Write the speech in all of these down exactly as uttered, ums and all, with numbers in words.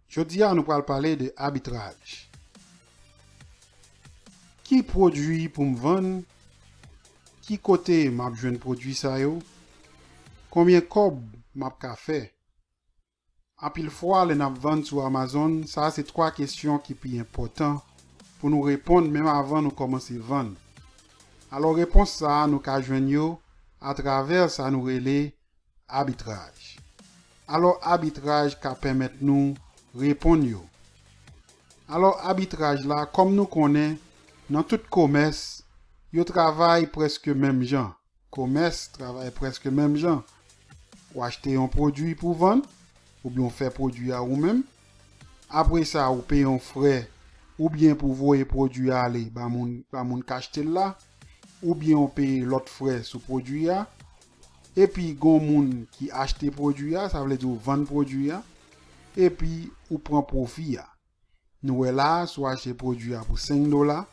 Jodi a, nou pral pale de abitraj. Ki pwodui pou m vann? Ki kote m ap jwenn pwodui sa yo? Konbyen kòb m ap ka fè? Anpil fwa, lè n ap vann sou Amazon, sa a se twa kesyon ki pi enpòtan pou nou reponn menm avan nou kòmanse vann. Alò, repons sa a, nou ka jwenn yo atravè sa nou rele abitraj. Alò, abitraj ka pèmèt nou reponn yo. Alò, abitraj la, kòm nou konnen, nan tout komès, yo travay prèske menm jan. Komès travay prèske menm jan. Ou achte yon pwodui pou vann, oubyen ou fè pwodui a ou menm. Apre sa, ou peye yon frè, oubyen pou voye pwodui a ale ba moun, ba moun k achte l la, oubyen ou peye lòt frè sou pwodui a. Epi, gon moun ki achte pwodui a, sa vle di ou vann pwodui a, epi ou pran pwofi a. Nou wè la, si w achte pwodui a pou senk dola,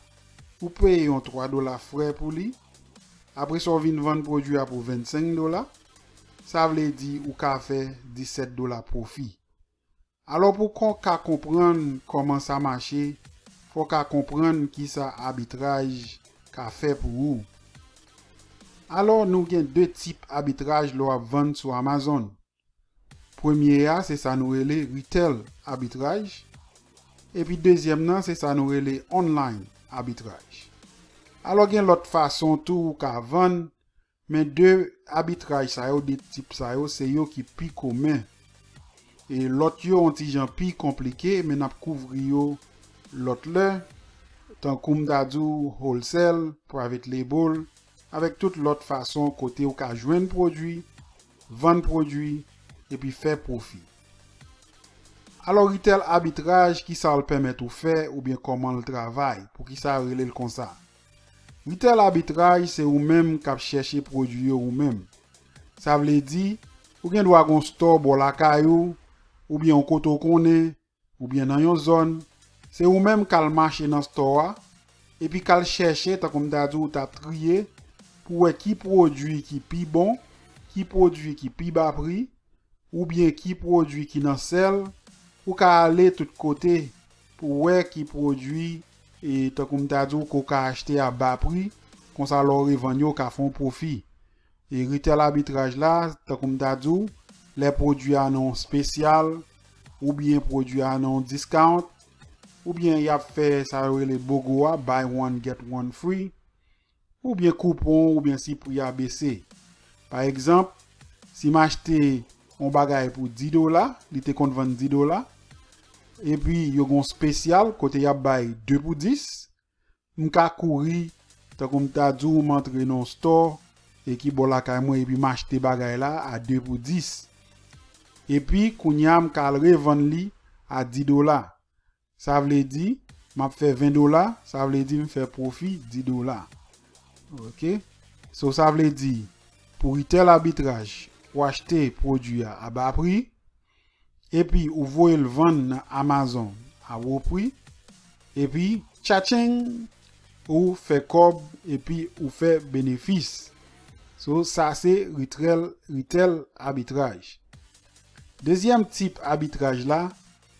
ou peye yon twa dola frè pou li. Apre sa, w vin vann pwodui a pou vennsenk dola. Sa vle di ou ka fè disèt dola pwofi. Alò, pou kon ka konprann kòman sa mache, fò w ka konprann kisa abitraj ka fè pou ou. Alò, nou gen de tip abitraj lè w ap vann sou Amazon. Premye a, se sa nou rele retail abitraj. Epi dezyèm nan, se sa nou rele online abitraj. Alò, gen lòt fason tou ou ka vann, men de abitraj sa yo, de tip sa yo, se yo ki pi komen. E lòt yo, yon ti jan pi konplike, men n ap kouvri yo lòt lè, tankou m ta di w, wholesale, private label, avèk tout lòt fason kote ou ka jwenn pwodui, vann pwodui, epi fè pwofi. Alò, retail abitraj, kisa l pèmèt ou fè, oubyen kòman l travay, poukisa yo rele l konsa? Retail abitraj, se ou menm k ap chèche pwodui yo ou menm. Sa vle di, ou gen dwa gon store bò lakay ou, oubyen yon kote w konnen, oubyen nan yon zòn, se ou menm k al mache nan store a, epi k al chèche, tankou m ta di w, ou t ap triye, pou wè ki pwodui ki pi bon, ki pwodui ki pi ba pri, oubyen ki pwodui ki nan sèl, ou ka ale tout kote pou wè ki pwodui, e tankou m ta di w, ke w ka achte a ba pri, konsa lè w revann yo, w ka fè yon pwofi. E retail abitraj la, tankou m ta di w, lè pwodui a nan yon spesyal, oubyen pwodui a nan yon discount, oubyen y ap fè sa yo rele bogo a, buy one, get one free, oubyen koupon, oubyen si pri a bese. Pa egzanp, si m achte yon bagay pou dis dola, li te konn vann dis dola, epi yo gen yon spesyal kote y ap bay de pou dis, m ka kouri, tankou m ta di w, m antre nan yon store e ki bò lakay mwen, epi m achte bagay la a de pou dis. Epi, kounye a, m ka al revann li a dis dola. Sa vle di, m ap fè ven dola, sa vle di m fè pwofi dis dola. Ok? So, sa vle di, pou retail abitraj, ou achte pwodui a a ba pri, epi ou voye l vann nan Amazon a wo pri, epi tchatching, ou fè kòb, epi ou fè benefis. So, sa se retail, retail abitraj. Dezyèm tip abitraj la,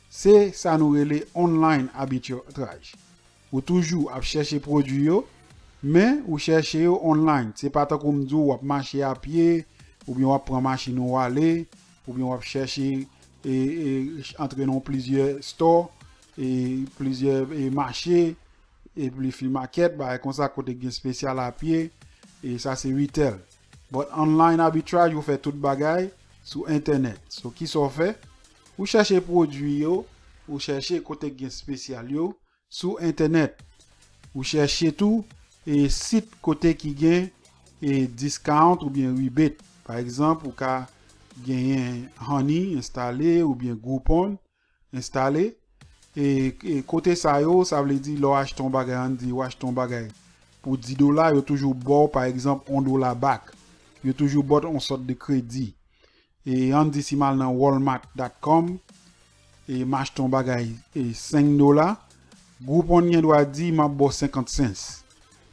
se sa nou rele online abitraj. Ou toujou ap chèche pwodui yo, men ou chèche yo online. Se pa tankou m di w, w ap mache a pye, oubyen w ap pran machin ou ale, oubyen w ap chèche, e, e, antre nan plizyè store, e, plizyè, e, mache, epi flea market, bagay konsa, kote gen spesyal a pye, e sa se retail. But online arbitrage, ou fè tout bagay sou entènèt. So, kisa w fè? Ou chèche pwodui yo, ou chèche kote gen spesyal yo sou entènèt. Ou chèche tou, e, sit kote ki gen, e, discount oubyen rebate. Pa egzanp, ou ka genyen Honey enstale oubyen Groupon enstale. E, e kote sa yo, sa vle di lè w achte yon bagay, ann di w achte yon bagay pou dis dola, yo toujou ba w, pa egzanp, yon dola back. Yo toujou ba w yon sòt de kredi. E ann di si m al nan walmart dot com, e m achte yon bagay, e senk dola, Groupon gen dwa di m ap ba w senkant cents.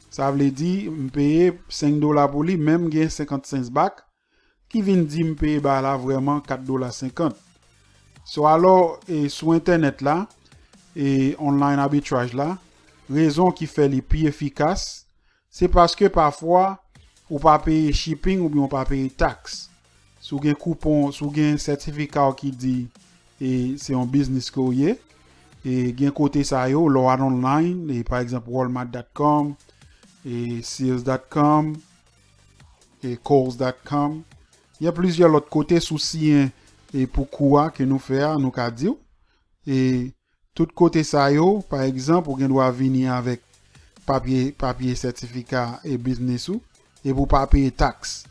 Sa vle di, m peye senk dola pou li, men m gen senkant cents back, ki vin di m peye bagay la vrèman kat dola senkant. So, alò, e, sou entènèt la, e online arbitraj la, rezon ki fè li pi efikas, se paske pafwa ou pa peye shipping oubyen ou pa peye taks. Si w gen koupon, si w gen sètifika w ki di, e, se yon biznis ke w ye, e gen kote sa yo, lè w al online, e pa egzanp walmart dot com, e sears dot com, e coles dot com. Gen plizyè lòt kote sou siyen e pou kou a ke nou fè a, nou ka di w. E tout kote sa yo, pa egzanp, ou gen dwa vini avèk papye, papye sètifika e biznis ou, epi w pa peye taks.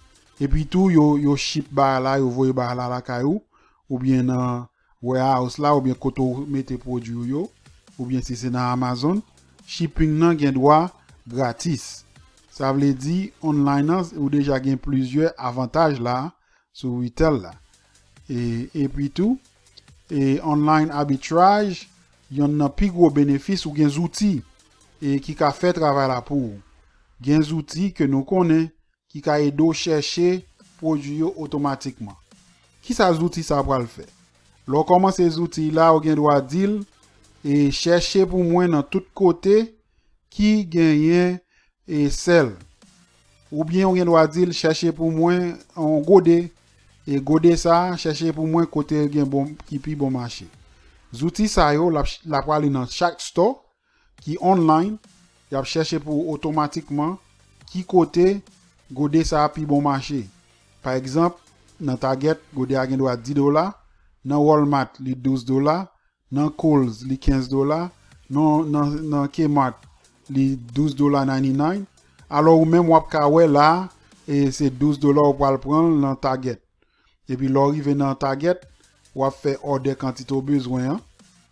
Epi tou, yo, yo ship bagay la, yo voye bagay la lakay ou, oubyen nan warehouse la, oubyen kote w mete pwodui w yo, oubyen si se nan Amazon, shipping nan gen dwa gratis. Sa vle di, online nan, ou deja gen plizyè avantaj la, sou retail la. E, epi tou, e online arbitraj, yonn nan pi gwo benefis ou gen zouti e ki ka fè travay la pou ou. Gen zouti ke nou konnen ki ka ede w chèche pwodui yo otomatikman. Kisa zouti sa pral fè? Lè w kòmanse zouti la, ou gen dwa di l, e chèche pou mwen nan tout kote ki genyen e sèl. Oubyen ou gen dwa di l, chèche pou mwen yon gode, e gode sa a, chèche pou mwen kote gen bon, ki pi bon mache. Zouti sa yo, l ap, l ap prale nan chak store ki online, y ap chèche pou ou otomatikman ki kote gode sa a pi bon mache. Pa egzanp, nan Target, gode a gen dwa dis dola, nan Walmart, li douz dola, nan Coles, li kenz dola, nan, nan, nan Kmart, li douz dola ninety-nine. Alò, ou menm, w ap ka wè la, e se douz dola ou pral pran l nan Target. Epi lè w rive nan Target, w ap fè òdè kantite w bezwen an.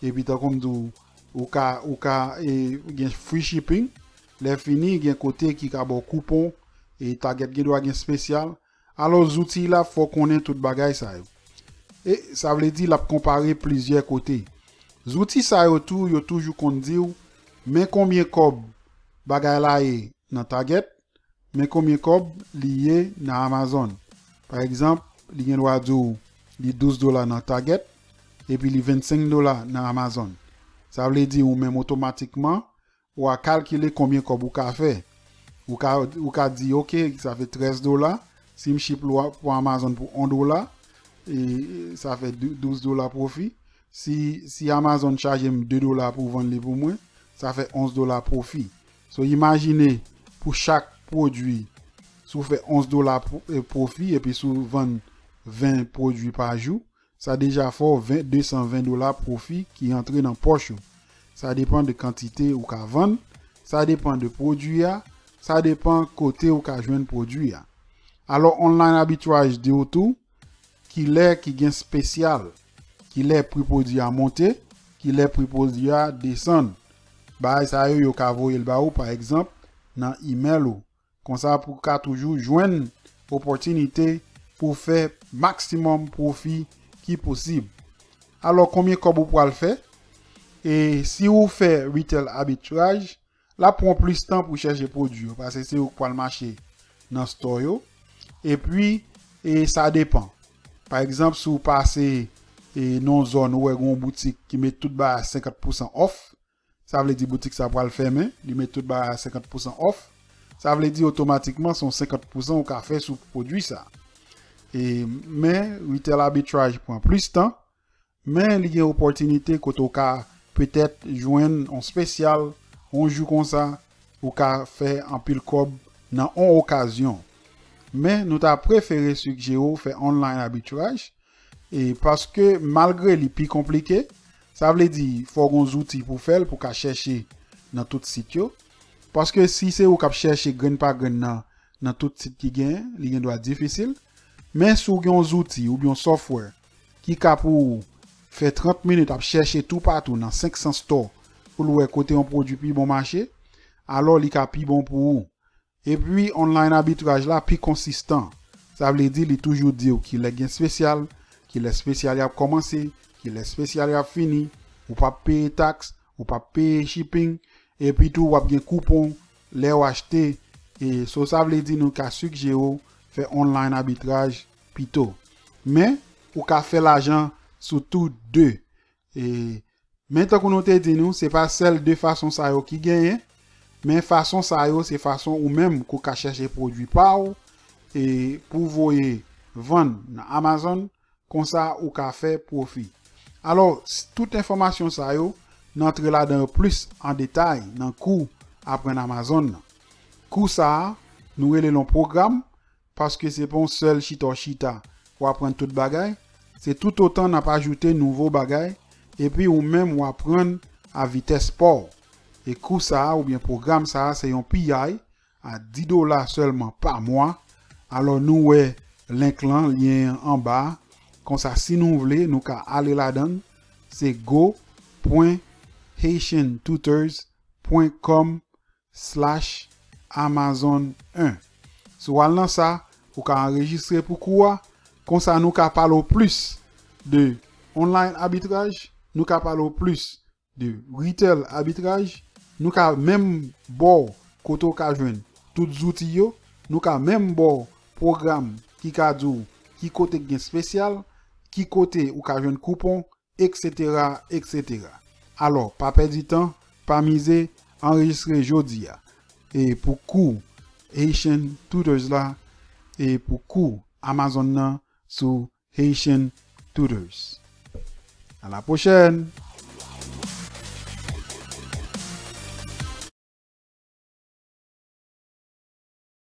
Epi tankou m di w, ou ka, ou ka e, gen free shipping. Lè fini, gen kote ki ka ba w koupon. E Target gen dwa gen espesyal. Alò, zouti la, fò w konnen tout bagay sa yo. E sa vle di, l ap konpare plizyè kote. Zouti sa yo tou, yo toujou konn di w, men konbyen kòb bagay la ye nan Target, men konbyen kòb li ye nan Amazon. Pa egzanp, li gen dwa di w li douz dola nan Target, epi li vennsenk dola nan Amazon. Sa vle di ou menm otomatikman, w a kalkile konbyen kòb ou ka fè. Ou ka, ou ka di, oke, sa fè trèz dola. Si m ship l pou Amazon pou yon dola, e sa fè dou-, douz dola pwofi. Si, si Amazon chaje m de dola pou vann li pou mwen, sa fè onz dola pwofi. So, imajine pou chak pwodui, si w fè onz dola pwo-, e, pwofi, epi si w vann ven pwodui pa jou, sa deja fè w ven, de san ven dola pwofi ki antre nan pòch ou. Sa depann de kantite ou ka vann, sa depann de pwodui a, sa depann kote ou ka jwenn pwodui a. Alò, online arbitraj di w tou, kilè ki gen espesyal, kilè pri pwodui a monte, kilè pri pwodui a desann. Bagay sa yo, yo ka voye l ba ou, pa egzanp, nan imèl ou. Konsa pou w ka toujou jwenn opòtinite pou w fè maksimòm pwofi ki posib. Alò, konbyen kòb ou pral fè? E si ou fè retail arbitraj, l ap pran plis tan pou chèche pwodui yo, paske se ou k pral mache nan store yo. Epi, e sa depann. Pa egzanp, si w pase, e, nan yon zòn, ou wè gen yon boutik ki met tout bagay a senkant pousan off, sa vle di boutik sa pral fèmen, li met tout bagay a senkant pousan off. Sa vle di otomatikman se yon senkant pousan ou ka fè sou pwodui sa. E, men, retail arbitraj pran plis tan, men li gen opòtinite kote w ka petèt jwenn yon espesyal, yon jou konsa, ou ka fè anpil kòb nan yon okazyon. Men nou ta prefere sijere w fè online arbitraj, e paske malgre li pi konplike, sa vle di fò w gen yon zouti pou fè l, pou w ka chèche nan tout sit yo. Paske si se ou k ap chèche grenn pa grenn nan, nan tout sit ki genyen, li gen dwa difisil. Men si w gen yon zouti oubyen yon software ki ka pou ou fè trant minit ap chèche toupatou nan senk san store pou l wè kote yon pwodui pi bon mache, alò li ka pi bon pou ou. Epi, online arbitraj la pi konsistan. Sa vle di li toujou di w kilè gen espesyal, kilè espesyal y ap kòmanse, kilè espesyal y ap fini, ou p ap peye taks, ou p ap peye shipping, epi tou w ap gen koupon lè w achte. E so sa vle di nou ka sijere w fè online arbitraj pito. Men, ou ka fè lajan sou tou de. E, men tankou nou te di nou, se pa sèl de fason sa yo ki genyen, men fason sa yo se fason ou menm kou ka chèche pwodui pa w e pou voye vann nan Amazon, konsa ou ka fè pwofi. Alò, tout enfòmasyon sa yo, n antre ladan yo plis an detay nan kou aprann Amazon nan. Kou sa a, nou rele l yon pwogram, paske se pa yon sèl chita w chita pou aprann tout bagay, se toutotan n ap ajoute nouvo bagay, epi ou menm w aprann a vitès pa w. E kou sa a oubyen pwogram sa a se yon piyay a dis dola sèlman pa mwa. Alò nou wè link lan, lyen an anba a. Konsa si nou vle, nou ka ale ladan l. Se go pwen haitian tutors pwen com slash amazon en. Si w al nan sa, ou ka anrejistre pou kou a. Konsa nou ka pale w plis de online arbitraj, nou ka pale w plis de retail arbitraj, nou ka menm ba w kote w ka jwenn tout zouti yo, nou ka menm ba w pwogram ki ka di w ki kote k gen espesyal, ki kote ou ka jwenn koupon, et cetera, et cetera. Alò, pa pèdi tan, pa mize, anrejistre jodi a. E pou kou Haitian Tutors la, e pou kou Amazon nan sou Haitian Tutors. À la prochaine!